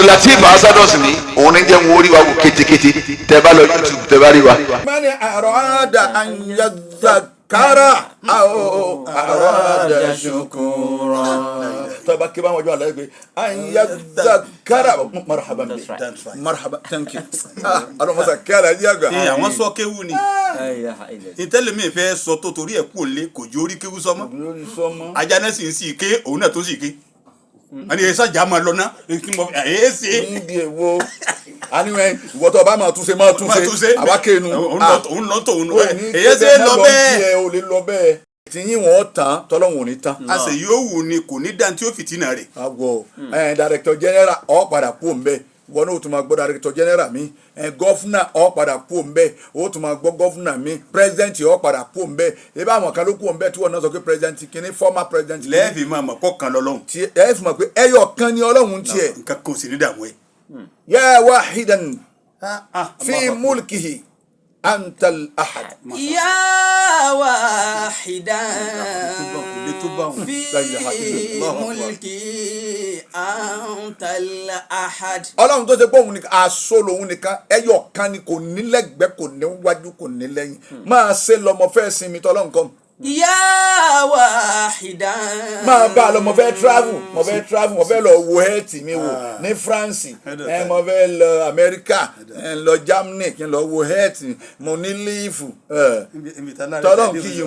Abdulateef Asados ni òun ní jẹ́ wọn orí wa wò kétékété. Tẹ́ bá lọ YouTube, tẹ́ bá rí wa. من أراد أن يذكر أو أراد شكورا. Tọ́ba kí bá wọn jọ àlàyé pé أن يذكر، مرحبا bi. That's right. Marhaba, thank you. Ah, ọlọmọsà kí alájí àgbà. Ee, àwọn sọ kéwú ni ìtẹ́lẹ̀mí fẹ́ sọ tó torí ẹ̀ kú òlé, kò jó orí kéwú sọmọ́. Lórí sọmọ. Ajá náà sì ń sì ké, òun náà tó sì ké, wọ́n ní ẹ̀sán jà máa lọ ná kí mo ẹ̀ ṣe. Níbi èwo àníwẹ̀, ìwọ tó o bá máa túnṣe, máa máa tún ṣe. túnṣe àwa kéènù. Òun lọ tòun èyẹ ṣe lọ bẹ́ẹ̀. O lè lọ bẹ́ẹ̀ tí yín wọ́n tán, tọ́lọ́hún ò ní tán. A sì yóò wù ni, kò ní dáa tí ó fìtínà rẹ̀. Àwọ̀ ẹ̀, director general ọ̀ padà kú òun bẹ́ẹ̀, wọn náà ó tún máa gbọ́ director general mi. Ẹ̀, governor ọ̀ padà kú òun bẹ́ẹ̀, ó tún máa gbọ́ governor mi. President ọ̀ padà kú òun bẹ́ẹ̀. Ebi àwọn kan ló kú òun bẹ́ẹ̀ tí wọn náà sọ pé president kìíní, former president kìíní. Lẹ́ẹ̀fì máa mọ̀ kọ́ kan lọ́lọ́hún. Tí ẹ fi mọ̀ pé ẹyọ kan ni Ọlọ́run tiẹ̀. Nǹkan kan ò sì ní dààmú ẹ̀. يا واحدا في ملكه أنت الأحد. يا واحدا في لا إله إلا الله. ملكي أنت الأحد. Ọlọ́run tó ṣe pé òun nìkan aṣọ lòun nìkan, ẹyọ kan ni, kò ní lẹ́gbẹ̀ẹ́, kò ní wájú, kò ní lẹ́yìn. Máa ṣe lọ, mo fẹ́ sinmi tọ́lọ́run kan. يا واحدا. Máa bá a lọ, mo fẹ́ travel, mo fẹ́ travel, mo fẹ́ lọ wo health mi wò ní France, ẹ mo fẹ́ lọ Amẹ́ríkà, ẹ lọ Germany kí n lọ wo health mi, mo ní leave ẹ tọ́lọ́run kí yìí.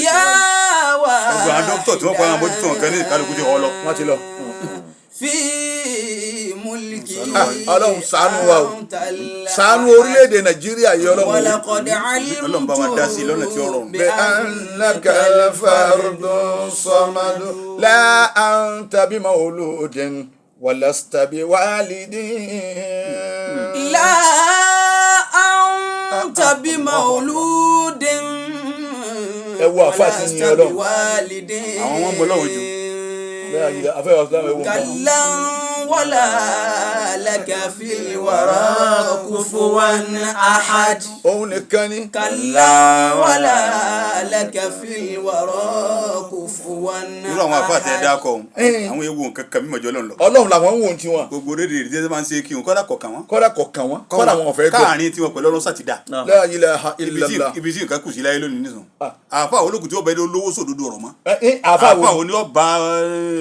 يا Gbogbo àwọn dókítà tí wọ́n pa àwọn mójútó nǹkan ní ìkálukú ti họ lọ. Wọ́n ti lọ. في ملكي Ah, Ọlọ́run ṣàánú wa o. أنت الأحد. Ṣàánú orílẹ̀-èdè Nàìjíríà yìí, Ọlọ́run o. ولقد علمت Ọlọ́run bá wa dá sí i lọ́nà tí ó rọrùn. بأنك الفرد الصمد، لا أنت بمولود ولست بوالد. لا أنت بمولود Ẹ wo àfáà tí ń yin ولست Ọlọ́run. بوالد. Àwọn wọn mọ Ọlọ́run jù. Afẹ́ ọ̀sán, ẹ wo nǹkan. كلا ولا لك في الورى كفوا أحد. Òun nìkan ni. كلا ولا لك في الورى كفوا Irú àwọn àfáà tẹ أحد. dákọ̀ ọ̀hún, àwọn ewu nǹkan kan mímọ̀ jọ lọ́nà lọ. Ọlọ́run làwọn ń wò ó tiwọn. Gbogbo rédíò ìdílé tó máa ń ṣe kí wọn kọ́dà kọ̀ọ̀kan wọn. Kọ́dà kọ̀ọ̀kan wọn, kọ́dà wọn ò fẹ́ gbọ́. Káàrin tiwọn pẹ̀lú Ọlọ́run sàtìdá. لا إله Ibi tí إلا الله. ibi tí nǹkan kù sí láyé lónìí nìsan. Àáfàá olókùn tí ó bẹ lówó sòdodo ọ̀rọ̀ mọ́. Ẹ ẹ, àáfàá Àáfàá wo wo ni ó bá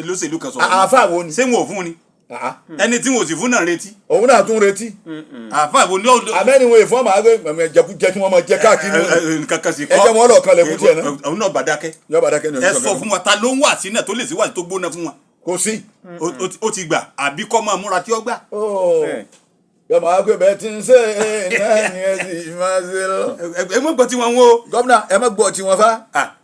lóṣèlú kan sọ̀rọ̀ mọ́? Àáfàá wo ni? Ṣé wọn ò fún ni? Ah, Ẹni tí wọn ò sì fún náà retí. Òun náà tún retí. Àáfàá wo ni ó. Àmẹ́ni wọn èèfọ́ máa gbé jẹkújẹ tí wọ́n máa jẹ káàkiri. Nǹkan kan sì Ẹ jẹ́ wọn lọ kan lẹ̀kùn tiẹ̀ náà. Òun náà bá dákẹ́. Yọba dákẹ́ ni. Ẹ sọ fún wa, ta ló ń wà sí náà tó lè sí wà tó gbóná fún wa? Kò sí. Ó ti gbà àbí kọ́ máa múra tí ó gbà. Yọmọ akpé bẹ́ẹ̀ tí ń ṣe náà ni ẹ sì máa ṣe lọ. Ẹ mọ̀ gbọ́ tí wọ́n ń wo. Gómìnà, ẹ má gbọ́ tiwọn fa.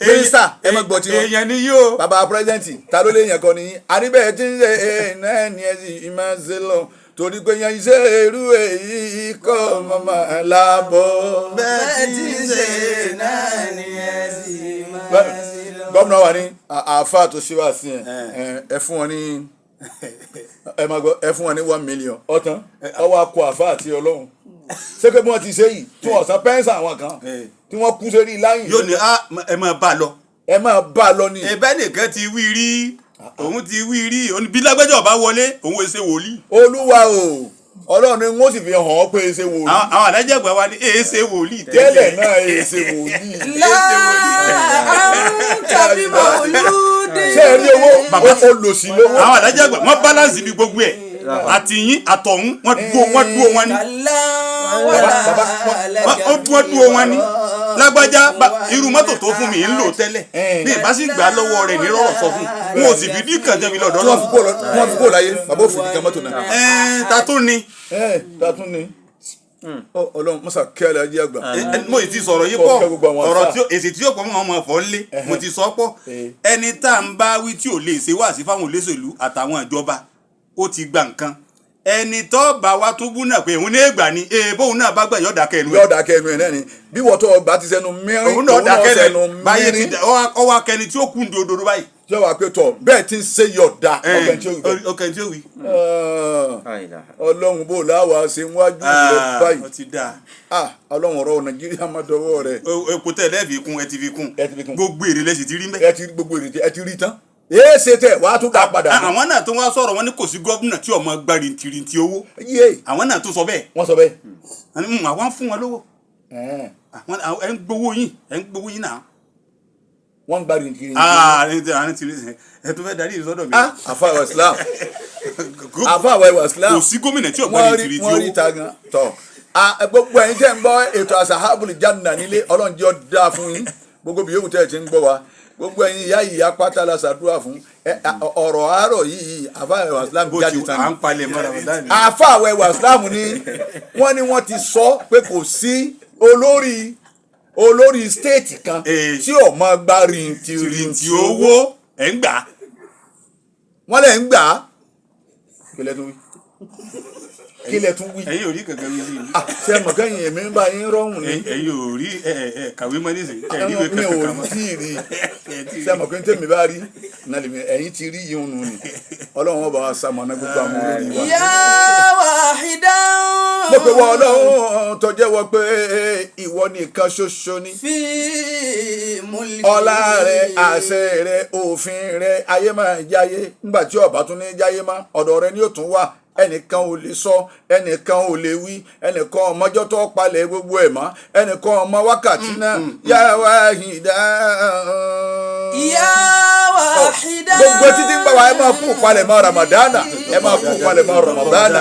Mínísítà, ẹ má gbọ́ tiwọn. Èèyàn ni yóò. Bàbá president, ta ló lè yàn kọ́ nìyí? Àní bẹ́ẹ̀ tí ń ṣe náà ni ẹ sì máa ṣe lọ, torí pé yan iṣẹ́ irú èyí kọ́ mọ́mọ́ lábọ́. Bẹ́ẹ̀ tí ń ṣe náà ni ẹ sì máa ṣe lọ. Gómìnà wa ní àáfàá tó ṣe wá sí ẹ, ẹ fún wọn ní, ẹ máa gbọ́, ẹ fún wọn ní 1 million. Ọ̀tán ọwọ́ akọ àáfàá àti Ọlọ́run ṣé pé bí wọ́n ti ṣe yìí tí wọ́n san pẹ́ńsà àwọn kan tí wọ́n kú sórí láyìn. Yóò ní ẹ máa bá a lọ. Ẹ máa bá a lọ ní. Ẹ̀bẹ̀ nìkan ti wí rí, òun ti wí rí, òun bí lágbẹ́jọ́ bá wọlé, òun ò ṣe wòlíì. Olúwa o, Ọlọ́run ni wọ́n sì fi hàn ọ́ pé ṣe wòlíì. Àwọn alájẹgbà wa ní èé ṣe wòlíì. Tẹ́lẹ̀ náà ẹ ṣe wòlíì. لا أنت بمولود. Ṣé ẹ rí owó olòṣì lówó. Àwọn alájẹgbà wọn balance bí gbogbo ẹ̀, àtìyín àtọ̀hún, wọ́n dúró, wọ́n dúró wọn ní. كلا ولا لك Wọ́n dúró dúró wọn ní. Lágbájá irú mọ́tò tó fún mi ń lò tẹ́lẹ̀ ní ìbá sì gbà lọ́wọ́ rẹ̀ ní rọ̀rọ̀ sọ fún un, wọn ò sì fi dí kàn jẹ́ mi lọ́dọ̀ Tí wọ́n fi lọ́wọ́. kó lọ, tí wọ́n fi kó láyé, bàbá òfin nìkan mọ́tò náà. Ẹ ta tó ni. Ẹ ta tún ni? Ọ, Ọlọ́run mọ́sà kẹ́lẹ́ ajé àgbà. Mo ì ti sọ̀rọ̀ yìí Kọ́ pọ̀. kẹ́ gbogbo àwọn Ọ̀rọ̀ àfáà. tí èsì tí yóò pọ̀ mọ́ ọmọ ọ̀fọ̀ ńlé mo ti sọ pọ̀. Ẹni tá à ń bá wí tí ò lè ṣe wá sí fáwọn olóṣèlú àtàwọn ìjọba, ó ti gba nǹkan. Ẹni tó bá wa tún bú náà pé òun ní ègbà ni èèbó, òun náà bá gbà yọ̀ọ̀dà kẹnu ẹ̀. Yóò dákẹ́ ẹnu ẹ̀ náà ni, bí wọ́n tó ọgbà ti sẹnu mìíràn. Òun náà dákẹ́ sẹnu lẹ báyé ti mìíràn. ọwọ́ akẹni tí ó kú ní òdodo báyìí. Tí wọ́n wá pé tọ̀ bẹ́ẹ̀ tí ń ṣe yọ̀ọ̀dà ọkẹ́ tí ó wí bẹ́ẹ̀. Ọkẹ́ tí ó wí. Ọlọ́run, bò láwa ṣe ń wájú rẹ báyìí? Ó ti dáa. Ah, Ọlọ́run, ọ̀rọ̀ Nàìjíríà má dọwọ́ rẹ. Epo tẹ̀ lẹ́ẹ̀fi kún, ẹ ti fi kún. Ẹ ti fi kún. Gbogbo èrè lẹ́sì ti rí mẹ́. Ẹ ti rí gbogbo èrè, ẹ ti rí tán. Èé ṣe tẹ̀ wàá tún dá padà mọ́. Àwọn náà tó wá sọ̀rọ̀, wọn ní kò sí gómìnà tí ọmọ gba rìntìrìntì owó. Yé. Àwọn náà tó sọ bẹ́ẹ̀. Wọ́n sọ bẹ́ẹ̀. Wọ́n ní, "Àwọn ń fún wọn lówó." Ẹ̀ẹ́n, Àwọn ẹ̀ ń gbowó yín, ẹ̀ ń gbowó yín náà. Wọ́n ń gba rìntìrìntì. Ah, rìntìrìntì ẹ tó fẹ́ darí ìsọdọ̀ mi. Ah, àfàwọ̀ Islam, àfàwọ̀ Islam. Kò sí gómìnà tí ọgbà Wọ́n rí rìntìrìntì wọ́n rí owó. ta gan tọ́. Ah, gbogbo ẹ̀yin tẹ́ ń gbọ́ ètò Asahabul Janna nílé, Ọlọ́run jẹ́ ó dáa fún yín. Gbogbo bí yòówù tẹ́ ẹ ti ń gbọ́ wa, gbogbo ẹ̀yin ìyá ìyá pátá la ṣàdúrà fún. Ọ̀rọ̀ àárọ̀ yìí, àfàwọ̀ Islam Bó jáde ti tán à ni. ń palẹ̀ mọ́ra wọn dáni. Àfàwẹ̀ Islam ni wọ́n ní wọ́n ti sọ pé kò sí olórí state kan tí ò máa gba rìntìrìntì Rìntì owó ẹ̀ ń gbà. Wọ́n lẹ̀ ń gbà á. Kí lẹ tún wí? Kí lẹ tún wí? Ẹ̀yin ò rí kankan wí sí i. Ah, ṣe mọ̀ kẹ́yìn èmi ń bá yín rọrùn ni. Ẹ̀yin ò rí ẹ ẹ kàwé mọ́ nísìnyí, ẹ rí ìwé Mi ò kankan mọ́. tí ì rí. Ẹ tí ì Ṣe mọ̀ pé tèmi bá rí náà lèmi, ẹ̀yin ti rí yìí nù ni. Ọlọ́run ọba wa ṣamọ̀nà gbogbo àwọn olórí wa. يا واحدا Mo pe wọ Ọlọ́run tó jẹ́wọ́ pé ìwọ nìkan ṣoṣo ni. في ملكه. Ọlá rẹ, àṣẹ rẹ, òfin rẹ, ayé máa jáyé nígbà tí ọba tún ní jáyé má, ọ̀dọ̀ rẹ ni ó tún wà. Ẹnìkan ò lè sọ, ẹnìkan ò lè wí, ẹnìkan ọmọjọ́ tó palẹ̀ gbogbo ẹ̀ mọ́, ẹnìkan ọmọ wákàtí náà. Yá wáhìdá. يا واحدا. Gbogbo etí tí ń gbà wá, ẹ máa kú palẹ̀mọ́ Ramadana, ẹ máa kú palẹ̀mọ́ Ramadana.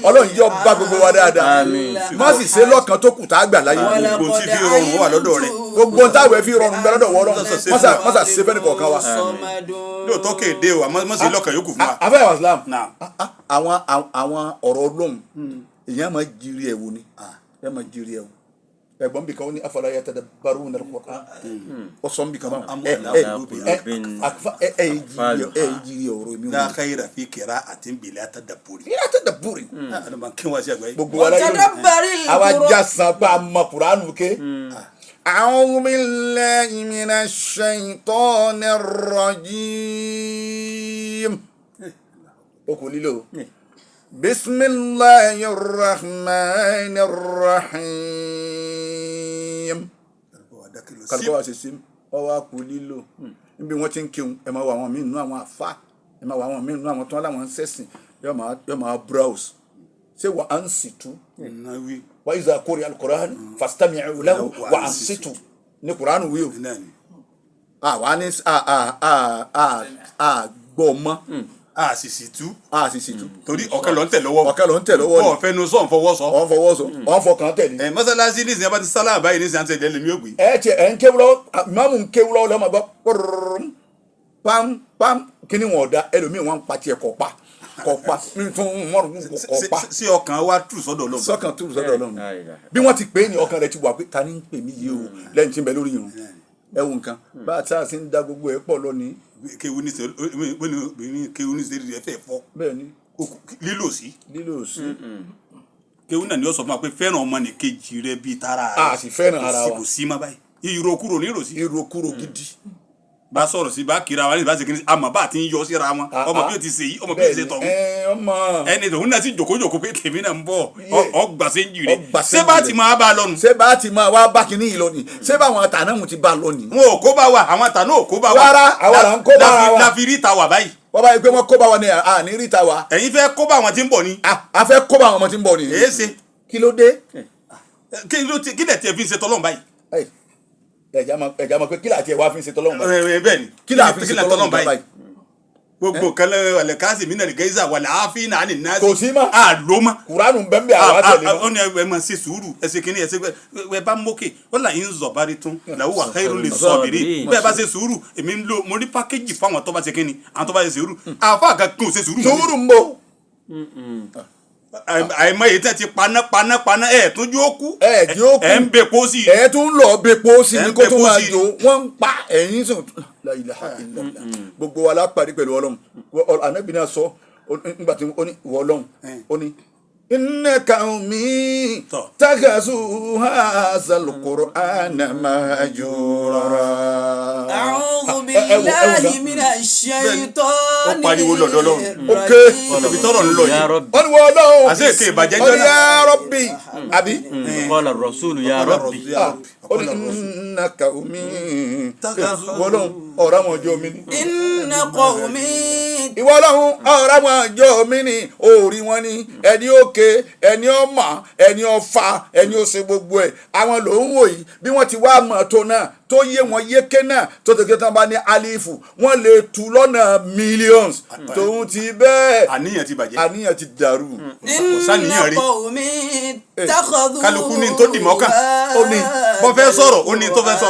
Ọlọ́run yóò bá gbogbo wa dáadáa. Má sì ṣe lọ́kàn tó kù tá a gbà láyé. Gbogbo tí fi rọrùn wà lọ́dọ̀ rẹ̀. Gbogbo táwọn fi rọrùn bẹ lọ́dọ̀ wọ́ọ́rọ́, mọ́sà ṣe fẹ́ni kọ̀ọ̀kan wa. Lóòótọ́ kéde o, àmọ́ mọ̀ sí lọ́kàn yòókù fún wa. Afẹ́ Islam. Naam. Àwọn ọ̀rọ̀ Ọlọ́run, èèyàn máa jírí ẹ̀ wò ni, èèyàn máa jírí ẹ̀ wò. Ẹ̀gbọ́n bìkan, ó ní afala yatadabbaruna al-Qur'an, ó sọ ń bìkan báwọn. Ẹ ẹ ẹ ẹ ẹ ẹ jírí ọ̀rọ̀ mi La wò. khayra fi qira'atin bila tadabburi. Yíyá tadabburi. Àdàbà kí wọ́n ṣe àgbáyé. Gbogbo wa láyé وتدبر àwa القرآن. jásán pa àmọ́ Kùránù ké. أعوذ بالله من الشيطان الرجيم. Ó kò lílo. بسم الله الرحمن الرحيم. Kàlùkọ́ wa ṣe sí ọwọ́ àpò lílo níbi wọ́n ti ń kírun. Ẹ máa wọ àwọn míì nínú àwọn àfa, ẹ máa wọ àwọn míì nínú àwọn tó ń láwọn ń sẹ́sìn, yóò máa browse. Ṣé wà á ń sì tú? Nawi. Wa iza quri'a al-Qur'an fastami'u lahu wa ansitu ní Qur'an wí o. Náà ni. Àwa ní a a a a a gbọ́ mọ́. A sì sì tú. A sì sì tú. Torí ọ̀kan ló ń tẹ̀ lọ́wọ́. Ọ̀kan ló ń tẹ̀ lọ́wọ́ ni. Ọ̀ fẹnu sọ̀ ń fọwọ́ sọ. Ọ̀n fọwọ́ sọ, ọ̀n fọkàn tẹ̀lé. Ẹ mọ́sálásí nísìnyí, abá ti sálà báyìí nísìnyí, àti ẹ̀jẹ̀ lèmi ò gbé. Ẹ tiẹ̀ ẹ ń kéwú lọ́wọ́, ìmáàmù ń kéwú lọ́wọ́, lọ́mọ gbọ́ pọ́rọ́rọ́rọ́ pam pam kíní wọn ọ̀dà, ẹlòmíì wọn ń pa tiẹ̀ kọ̀ pa kọ̀ pa tún wọn kọ̀ pa. Sí ọkàn wa tù sọ́dọ̀ Ọlọ́run. Sọ́kàn tó sọ́dọ̀ Ọlọ́run bí wọ́n ti pè é ní ọkàn rẹ̀ ti wà pé ta ni ń pè mí yìí o, lẹ́yìn tí ń bẹ lórí irun. Ẹ wo nǹkan bá a tá a sì ń da gbogbo ẹ̀ pọ̀ lónìí. Kéwu ní sẹ́yìn, kéwu ní sẹ́yìn rẹ̀ fẹ́ fọ́. Bẹ́ẹ̀ ni. Lílò sí. Lílò sí. Kéwu náà ni ó sọ fún wa pé fẹ́ràn ọmọnìkejì rẹ bíi tara rẹ. A sì fẹ́ràn ara wa. Kò sí má báyìí, ìrokúrò ní ìròsí. Ìrokúrò gidi. Bá sọ̀rọ̀ sí, bá kira wa ní bá ṣe kí ni, àmọ́ bá ti ń yọ síra wọn, ọmọ bí o ti ṣe yìí, ọmọ bí o ti ṣe tọ̀hún. Bẹ́ẹ̀ni, ọmọ. Ẹni tòun náà sì jòkójòkó pé tèmi náà ń bọ̀, ọgbà sẹ́ńjì rẹ̀. Ọgbà ṣé bá sẹ́ńjì ti rẹ̀. máa bá a lọ́nu. Ṣé bá ti máa wá bá kinní yìí lónìí? Ṣé báwọn àtànámù ti bá a lónìí? Wọn ò kó bá wa, àwọn àtàná ò kó bá wa. Rárá, àwa là ń kó bá wa. La fi rí ta wà báyìí. Wọ́n bá yẹ pé wọ́n kó bá wa ní àní ríta wa. Ẹ̀yin fẹ́ kó bá àwọn tí ń bọ̀ ni. A fẹ́ kó bá àwọn ọmọ tí ń bọ̀ ni. Èé ṣe. Kí ló dé? Kí ló ti kí lẹ̀ tiẹ̀ fi ń ṣe tọ́lọ́run báyìí? Ẹ, ẹ̀já máa ẹ̀já máa pé kí làtí ẹ̀ wá fi ń ṣe tọ́lọ́run báyìí? Ẹ bẹ́ẹ̀ ni. Kí là fi ń ṣe tọ́lọ́run báyìí? Gbogbo kan lẹ́wọ̀ alẹ́ káàsì mí nàlẹ́ gẹ́sà wà láàfin náà ní náà. Kò sí mọ́. Àlọ́ mọ́. Kùránù ń bẹ ń bẹ, àwa tẹ̀lé mọ́. Ó ní ẹ máa ṣe sùúrù, ẹ ṣe kínní, ẹ ṣe ẹ bá mókè ó là ń zọ̀bárí tún làwọn wà káyọ̀rọ̀ lè sọ bìrì bẹ́ẹ̀ bá ṣe sùúrù. Èmi ń lo mo ní pákéjì fáwọn tó bá ṣe kínní, àwọn tó bá ṣe sùúrù. Àfa kan kò ṣe sùúrù. Sùúrù ń bọ̀. Àìmọye tẹ́ ti paná paná paná, ẹ̀ tójú ó kú. Ẹ̀ jí ó kú. Ẹ̀ ń bepo sí i. Ẹ̀ tún lọ bepo sí Ẹ̀ ni ń kó tún bepo máa sí i. jó wọ́n ń pa ẹ̀yìn sùn. La ilaha illallah. Gbogbo wa la pàdé pẹ̀lú Ọlọ́run. Ànábì náà sọ nígbà tí ó ní ìwọ Ọlọ́run, ó ní inna qaumi Tọ́. takhazu hazal qur'ana mahjura. أعوذ Ẹ- ẹ wo- ẹ wo بالله gan. من الشيطان Ó pariwo lọ́dọ̀ Ọlọ́run. Ókè. Ibi tọ́rọ̀ ń lọ Ya yìí. Rabbi. Ó ní wọ́n Ọlọ́run. Àṣé èké ìbàjẹ́ Ó ní jọ́nà. ya Rabbi àbí. Qala ar-rasulu ya Rabbi. Ó ní innaka omi wọlọ́hún ọ̀rọ̀ àwọn ọjọ́ mi ni. Inna qawmi Ìwọ Ọlọ́hun, ọ̀rọ̀ àwọn ọjọ́ mi ni òòrí wọn ni ẹni òkè, ẹni ọmọ, ẹni ọfà, ẹni ó ṣe gbogbo ẹ̀. Àwọn ló ń wò yìí bí wọ́n ti wá mọ̀ tó náà, tó yé wọn yéké náà, tó ti kí tán bá ní alifu, wọ́n lè tu lọ́nà millions tòun ti bẹ́ẹ̀. Àníyàn ti bàjẹ́. Àníyàn ti dàrú. Kò sáníyàn Inna rí. qawmi ittakhadhu Kálukú ní tó dì mọ́kàn. Ó ní Bọ́ fẹ́ sọ̀rọ̀, ó ní tó fẹ́ sọ.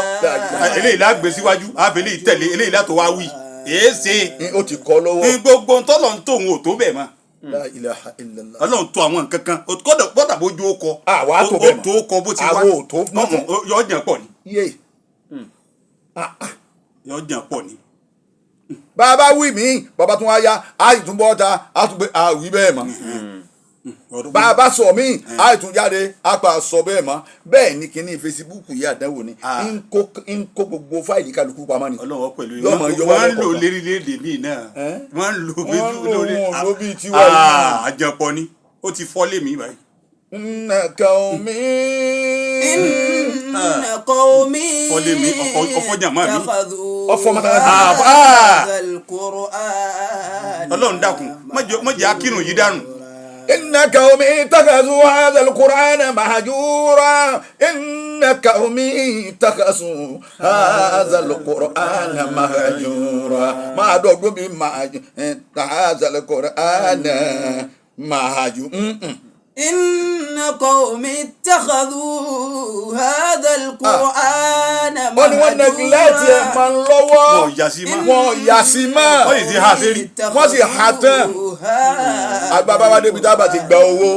Eléyìí la gbé síwájú, àbẹ̀ eléyìí tẹ̀lé eléyìí látò wá wí èé ṣe. Ó ti kọ́ lọ́wọ́. Ní gbogbo tọ́lọ̀ ń tóun ò tó bẹ́ẹ̀ mọ́. La ilaha illallah. Ọlọ́run tó àwọn nǹkan kan kọ́dà bójú ó kọ. Àwa tó ó bẹ́ẹ̀ mọ́. tó kọ bó ti wá. Àwa ò tó mọ́. Yọ jàn pọ̀ ni. Yé. Yọ jàn pọ̀ ni. Bàbá wí mí, bàbá tún wá yá, á tún bọ́ ta, á tún gbé àwí bẹ́ẹ̀ mọ́. Bàbá sọ mí, á tún jáde, á pa sọ bẹ́ẹ̀ mọ́. Bẹ́ẹ̀ ni kinní Facebook yìí, àdánwò ni. Ń kó gbogbo fáìlì kálukú pamọ́ ni. Ọlọ́wọ́ pẹ̀lú Yọmọ yọ wá wọ́n ń lò lẹ́kọ̀ọ̀kan. lérílẹ̀-èdè míì náà. Ẹ́? Wọ́n ń lò Wọ́n ń lò, lórí wọn ò lò bíi tiwa yìí. Àjàpọ̀ ni, ó ti fọ́ lé mi báyìí. Nnaka omi. Inna qawmi Fọ́lé mi, ọ̀fọ̀ jàmá mi. ittakhadhu Ọ̀fọ̀ mọ́sálásí. hadha al-Qur'an. Ọlọ́run dákun, má jẹ́ akírun yìí dànù. إن قومي اتخذوا هذا القرآن مهجورا، إن قومي اتخذوا هذا القرآن مهجورا. ما دوغو بي ما هذا القرآن مهجور. إن قومي اتخذوا هذا القرآن Wọ́n ní wọ́n neglect ẹ̀ máa ń lọ́wọ́. Wọ́n yà sí mọ́. Wọ́n yà sí mọ́. Wọ́n sì ti há sí rí. Wọ́n sì há tán. Agbábá wa débi tá a bá ti gba owó,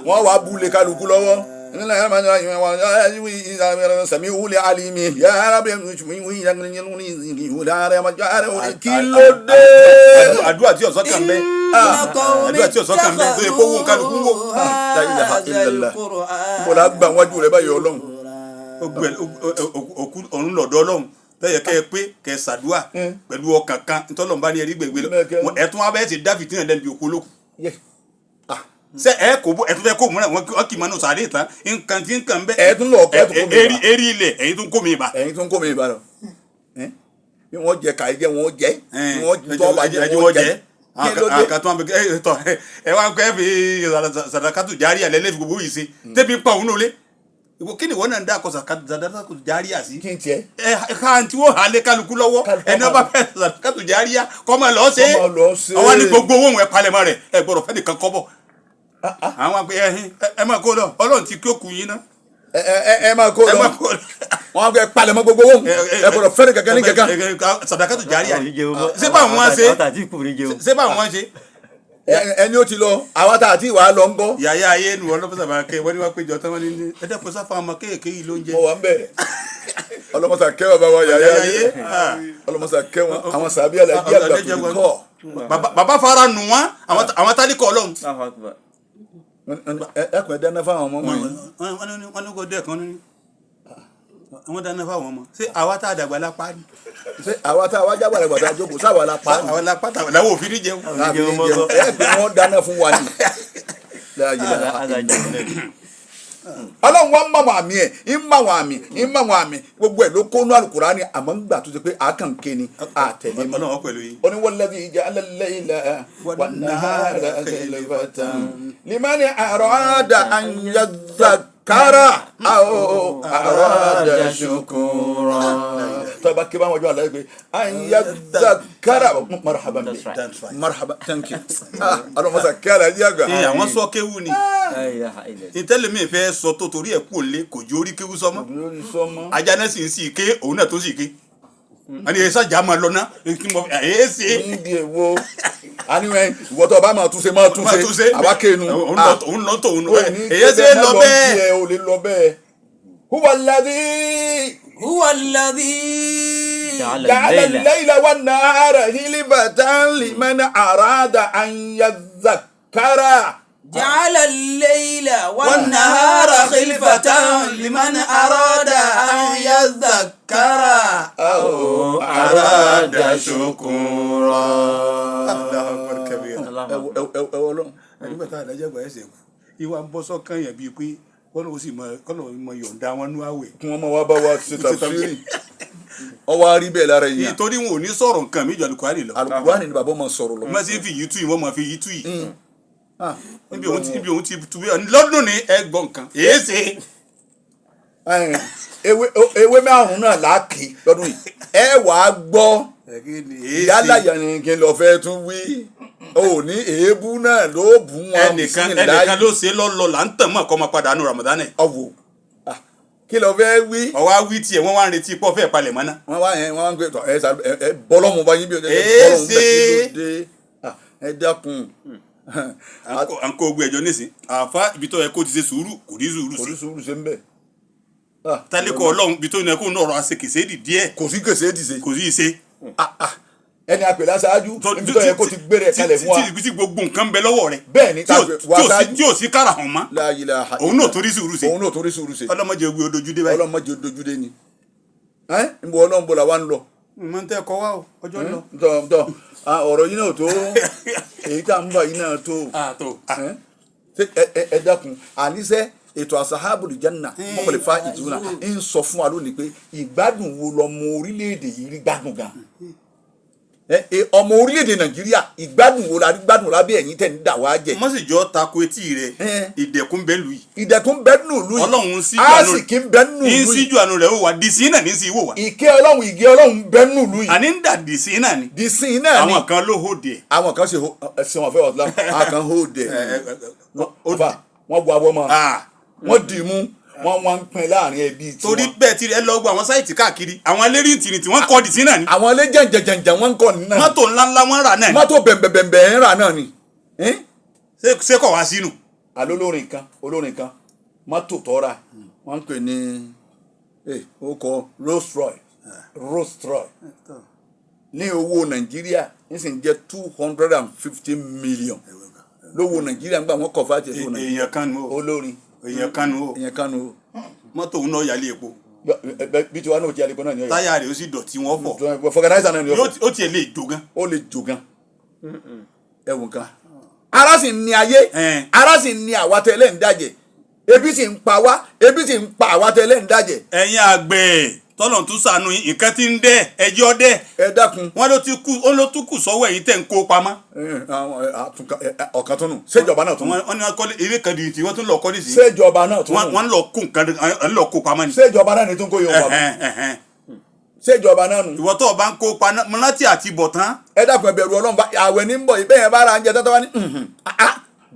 wọ́n wàá búlé kálukú lọ́wọ́. Sami wuli alimi kí ló dé? Àdúrà tí ọ̀sán kan bẹ́, àdúrà tí ọ̀sán kan bẹ́ tó yẹ kó wó kálukú wó. La ilaha illallah. Mo la gbà wájú rẹ báyìí, Ọlọ́run. Gbogbo ẹ̀, òkú ọ̀run lọ̀dọ̀ Ọlọ́run tẹ́yẹ kẹ́ ẹ pé kẹ́ ẹ ṣàdúà pẹ̀lú ọkàn kan ntọ́lọ́mbá ní ẹ̀rí gbègbè lọ. Ẹ̀ tún wá bẹ́ẹ̀ ti dá fìtínà lẹ́nu bí òkú olókù. Sẹ ẹ kò bó ẹ tún fẹ́ kó múra wọn kì í mọ nù sàárè tán, nǹkan tí nǹkan bẹ. Ẹ tún lọ kọ́, ẹ tún kó mi eri bá. Eri ilẹ̀ ẹ̀yin tún kó mi bá. Ẹ̀yin tó ń kó mi ìbàdàn bí wọ́n jẹ kàí jẹ, wọ́n jẹ bí wọ́n tọ́ bá jẹ, ẹjẹ wọ́n jẹ. Kí ló dé? Àkàtún àbẹ ẹ tọ ẹ wá kẹ fi sàdákàtù járí àlẹ lẹfi gbogbo yìí ṣe tẹbi pa òun lólé. Kí ni wọn náà ń dá akọ sàdákàtù járí àsí? Kí n tiẹ̀? Ẹ ká tí wọ́n hà lé kálukú lọ́wọ́. Kálukú ẹni ọba fẹ́ sàdákàtù járí à kọ́ máa lọ ṣe. Kọ́ máa lọ ṣe. Àwọn ní gbogbo owó òun ẹ palẹ̀mọ́ rẹ̀, ẹ gbọ́dọ̀ fẹ́ nìkan kọ́bọ̀. Àwọn àgbẹ̀ ẹ máa kó lọ, Ọlọ́run ti kí ó kù yín ná. Ẹ ẹ ẹ máa kó Ẹ lọ. máa kó lọ. Wọn kẹ palẹ̀mọ́ gbogbo owó, ẹ gbọ́dọ̀ fẹ́rẹ̀ kankan ní kankan. Sàdákàtù járí à ṣé báwọn wọn ṣe? Ṣé báwọn wọn ṣe? Ẹni ó ti lọ, àwa tá àti ìwà lọ ń gọ́. Yàyà ayé nu ọlọ́pàá bá kẹ́ wọ́n ní wọ́n péjọ tán, wọ́n ní ẹ dẹ́kun sáfà ọmọ kéèké yìí ló ń jẹ. Mo wà ń bẹ̀. Ọlọ́mọsà kẹ́ bàbá wa yàyà ayé, Ah. ọlọ́mọsà kẹ́ wọn, àwọn sàbí alájí àgbà tó ní kọ́. Bàbá fara nù wọ́n, àwọn tálíkọ̀ Ọlọ́run. Ẹkùn ẹ dáná fáwọn ọmọ wọn yìí. Wọ́n ní kò dẹ́kan ní wọ́n dáná fáwọn ọmọ, ṣé àwa tá a dàgbà lápá ni? Ṣé àwa tá a wá jágbàlagbà tá a jókòó sáwà la pa á? Àwa lápá tàwọn làwọn òfin ní jẹun. Láàfin ní jẹun. Ẹ pé wọ́n dáná fún wa ni. La ilaha. Ọlọ́run wa ń mọ àwọn àmì ẹ̀, ń mọ àwọn àmì, ń mọ àwọn àmì, gbogbo ẹ̀ ló kónú Àlùkùránì, àmọ́ ń gbà tó ṣe pé àákànké ni àtẹ̀lé mọ́. Ọlọ́run pẹ̀lú yín. Oni walladhi ja'ala al-layla wan-nahara khilfatan liman arada an yadhakkara aw arada shukura. Tọ́ba kí bá wọn jọ àlàyé pé an yadhakkara, marhaban bi. That's right. Marhaban, thank you. Ah, ọlọmọsà kí alájí àgbà. Ee, àwọn sọ kéwù ni ìtẹ́lẹ̀mí fẹ́ sọ tó torí ẹ̀ kú òǹlé kò jó orí kéwù sọmọ́. Lórí sọmọ. Ajá náà sì ń sì ké, òun náà tó sì ké, wọ́n ní ẹ sàjà máa lọ ná ẹ ṣe. Níbi èwo àníwẹ̀ ìwọ tó o bá máa túnṣe, máa túnṣe àwa kéénu. Òun lọ tóun Ó ní èyẹ ṣe lọ bẹ́ẹ̀. Ẹ ò lè lọ bẹ́ẹ̀. Huwa alladhi هو الذي ja'ala al-layla wan-nahara khilfatan liman arada an yadhakkara. جعل الليل والنهار خلفة لمن أراد أن يذكر Aw arada shukura. Allahu akbar kabira. Ẹ wọ Ọlọ́run. Nígbà tá àdájọ́ àgbà ẹsẹ̀ kú, ìwà ń bọ́ sọ́kàn yẹn bíi pé Kọ́nà ó sì mọ, kọ́nà ó mọ yọ̀ǹda wọn nú àwẹ̀. Kí wọ́n máa wá bá wa ṣe tafsiri, ọwọ́ á rí bẹ́ẹ̀ lára èèyàn. Nítorí wọn ò ní sọ̀rọ̀ nǹkan mi ju Àlùkùránì lọ. Àlùkùránì ni bàbá ọmọ sọ̀rọ̀ lọ. Wọ́n sì fi yìí tú yìí, wọ́n máa fi yìí tú yìí. Ah, Níbi òun ti tu lọ́dún ní ẹgbọ̀n nǹkan èé ṣe. Ẹn, ewé márùn náà láàkì lọ́dún yìí, ẹ wàá gbọ́ yálà yẹn kí n lọ fẹ́ tún wí ò ní èébú náà ló bù wọn. Ẹnìkan ẹnìkan ló ṣe lọ́lọ́ là ń tàn mọ́ ọkọ máa padà nù Ramadan ẹ̀. Ọ̀wọ̀ kí lọ fẹ́ wí. Ọwọ́ á wí tiẹ̀, wọ́n wá ń retí pọ́ fẹ́ palẹ̀ mọ́ ná. Wọ́n wá yẹn, wọ́n wá ń gbé tọ̀ ẹ ẹ bọ́lọ́mù bá yín bí ẹ Èé bọ́lọ́mù bẹ́ẹ̀, kí ló ṣe. dé? Ah, ẹ dákun. À ń kó ogun ẹ̀jọ́ nísìn àfa ibi tó yẹ kó ti ṣe sùúrù kò ní sùúrù Kò sí. ní sùúrù ṣe ń bẹ̀. Tálíkọ̀ Ọlọ́run ibi tó yẹ kó náà rọ àṣekèsè dì díẹ̀. Kò sí kèsè dìse. Kò sí ṣe. Ah, ah. Ẹni àpè láṣáájú níbi tó yẹ kó ti gbére kalẹ̀ fún wa. Tí gbogbo nǹkan bẹ lọ́wọ́ rẹ̀. Bẹ́ẹ̀ ni, tí ò- tàbí wà ṣáájú. tí ò sí kára hàn mọ́. La ilaha Òun náà torí sùúrù ṣe. Òun náà torí sùúrù ṣe. Ọlọ́mọdé ogun odojú dé báyìí. Ọlọ́mọdé dojúdé ni ẹ ń bọ Ọlọ́run bọ̀ làwa ń lọ. Mo ń tẹ́ kọ́ wá o, ọjọ́ lọ. Tọ́ tọ́ ah, ọ̀rọ̀ yìí náà tó, èyí tá à ń bọ̀ yìí náà tó. Àtò. Ẹ́, ṣé ẹ dákun, àníṣe ètò àṣàhábùlù jẹ́nà mọ́mọ́lẹ̀ fa ìtura ń sọ fún wa lónìí pé ìgbádùn wo lọmọ orílẹ̀-èdè yìí rí gbádùn gan? Ẹ ọmọ orílẹ̀-èdè Nàìjíríà, ìgbádùn wo la rí gbádùn lábẹ́ ẹ̀yìn tẹ̀ ń dà wá jẹ? Mọ́ sì jọ tako etí rẹ̀. Ìdẹ̀kùn bẹ́ẹ̀ lù yìí. Ìdẹ̀kùn bẹ́ẹ̀ nù lù yìí. Ọlọ́run ń síjú àánú Àásìkí ń bẹ́ẹ̀ nù ń lù yìí. síjú àánú rẹ̀ ó wà dìsí náà ní sí wò wá. Ìkẹ́ Ọlọ́run, ìgẹ́ Ọlọ́run bẹ́ẹ̀ nù lù yìí. Àní ń dà dìsí náà ni. Dìsín náà ni. Àwọn kan ló hó díẹ̀. Àwọn kan ṣe ẹsìn wọn fẹ́ wọ́n àwọn kan hó dẹ̀ wọ́n bu abọ́ mọ́, wọ́n dì í mú, wọ́n wá ń pín láàrin ẹbí tiwọn. Torí bẹ́ẹ̀ tí ẹ lọ gbọ́ àwọn sáìtì káàkiri, àwọn eléré ìtìrì tí wọ́n kọ́ dìsí náà ni. Àwọn ilé jẹ̀ǹjẹ̀jẹ̀ǹjẹ̀ wọ́n ń kọ́ ní náà. Mọ́tò ńláńlá wọ́n rà náà ni. Mọ́tò bẹ̀m̀bẹ̀m̀bẹ̀ ń rà náà ni. Ẹ́n? Ṣé kọ̀ wá sínú. Àlọ́ olórin kan, olórin kan, mọ́tò tọ́ra wọ́n ń pè ní ó kọ Rolls Royce, Rolls Royce ní owó Nàìjíríà ń sì ń jẹ́ 250 million lówó Nàìjíríà ń gbà wọ́n kọ̀ fáti ẹ̀ fún Nàìjíríà. Èèyàn kan nù o. Olórin. Èèyàn kan nù o. Èèyàn kan nù o. Mọ́tò òun náà yálé epo. Bí tiwa náà ti alẹ́ náà ni ọ̀yọ́. Táyà rẹ̀ ó sì dọ̀tí wọ́n fọ̀. Fọgànáìsà náà ni ọ̀fọ̀. Ó tiẹ̀ lè jó gan. Ó lè jò gan, ẹ̀wọ̀n kan. Ara sì ń ní ayé. Ara sì ń ní àwa tẹ́lẹ̀ ń dàjẹ́, ebi sì ń pa wá, ebi sì ń pa àwa tẹ́lẹ̀ ń dàjẹ́. Ẹ̀yin àgbẹ̀ tọ́lọ̀ tún sànú yín, nǹkan tí ń dẹ́ ẹjọ́ dẹ́. Ẹ dákun. Wọ́n ló ti kú, ó ló tún kù sọ́wọ́ ẹ̀yin tẹ̀ ń kó pamọ́. Ọ̀kan tó nù, ṣèjọba náà tó nù. Wọ́n ní wọ́n kọ́lé eré kan di tí wọ́n tún lọ kọ́lé sí. Ṣèjọba náà tó nù. Wọ́n ń lọ kó nǹkan, ń lọ kó pamọ́ ni. Ṣèjọba náà ni tó ń kó yóò wà mọ́. Ṣèjọba náà nù. Ìwọ tó o bá ń kó pamọ́ láti àti bọ̀ tán. Ẹ dákun, ẹ bẹ̀rù Ọlọ́run. Bá àwẹ̀ ní ń bọ̀ yìí, bẹ́ẹ̀ bá ra oúnjẹ tọ́tọ́ wá ní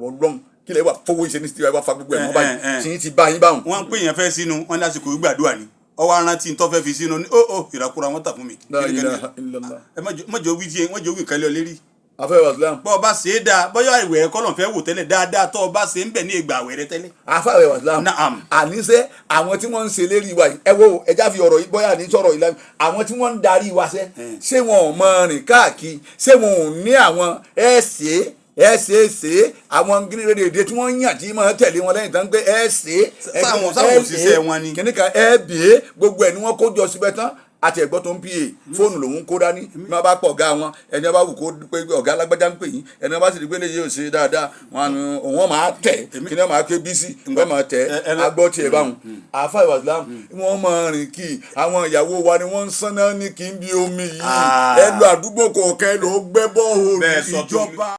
wọ́n kí lè wà fowó ìṣe ní tiwa, fa gbogbo ẹ̀ mọ́ báyìí tí yín ti bá yín báwọn. Wọ́n ń pè yẹn fẹ́ sínú wọn lásìkò gbàdúrà ni ọwọ́ arántí tó fẹ́ fi sínú ní ó ìràkúra wọn tà fún mi. La ilaha illallah. Ẹ má jọ wí tiẹ̀, wọ́n jọ wí nǹkan lé ọ lérí. Afẹ́ wàsílám. Bọ́ ọ bá ṣe é dáa, bọ́yá ìwẹ̀ ẹ̀kọ́ lọ́n fẹ́ wò tẹ́lẹ̀ dáadáa tó o bá ṣe ń bẹ̀ ní ìgbà àwẹ̀ rẹ tẹ́lẹ̀. Afẹ́ wàsílám. Naam. Àníṣe àwọn tí wọ́n ń ṣe lérí wa yìí, ẹ wo ẹja fi ọ̀rọ̀ yìí bọ́yá ní sọ̀rọ̀ yìí lẹ́nu, àwọn tí wọ́n ń darí wa ṣẹ́, ṣé wọn ò mọ rìn káàkiri? Ṣé wọn ò ní àwọn ẹ̀ṣẹ̀ ẹ̀ṣẹ̀ àwọn gírídéédé tí wọ́n yàn tí máa tẹ̀lé wọn lẹ́yìn tán pé ẹ̀ṣẹ̀ Sáwọn òṣìṣẹ́ wọn ni. kìnnìkan ẹ̀ bìí gbogbo ẹ̀ ni wọ́n kó jọ síbẹ̀ tán àti ẹ̀gbọ́n tó ń pa fóònù lòun kó dání bí wọ́n bá pọ̀ ọ̀gá wọn, ẹni wọ́n bá wù kó pé ọ̀gá alágbájá ń pè yín, ẹni wọ́n bá sì rí pé lè yóò ṣe dáadáa wọn ni òun máa tẹ̀ kí ni wọ́n máa ké bísí wọ́n máa tẹ̀ agbọ́ tiẹ̀ báwọn. Àáfà ìwàsílám, wọ́n máa rìn kí àwọn ìyàwó wa ni wọ́n ń sanná ní kí n bí omi yìí. Ẹ lọ àdúgbò kọ̀ọ̀kan, ẹ lọ gbẹ́ bọ́ọ̀hún Bẹ́ẹ̀ sọ tó ìjọba.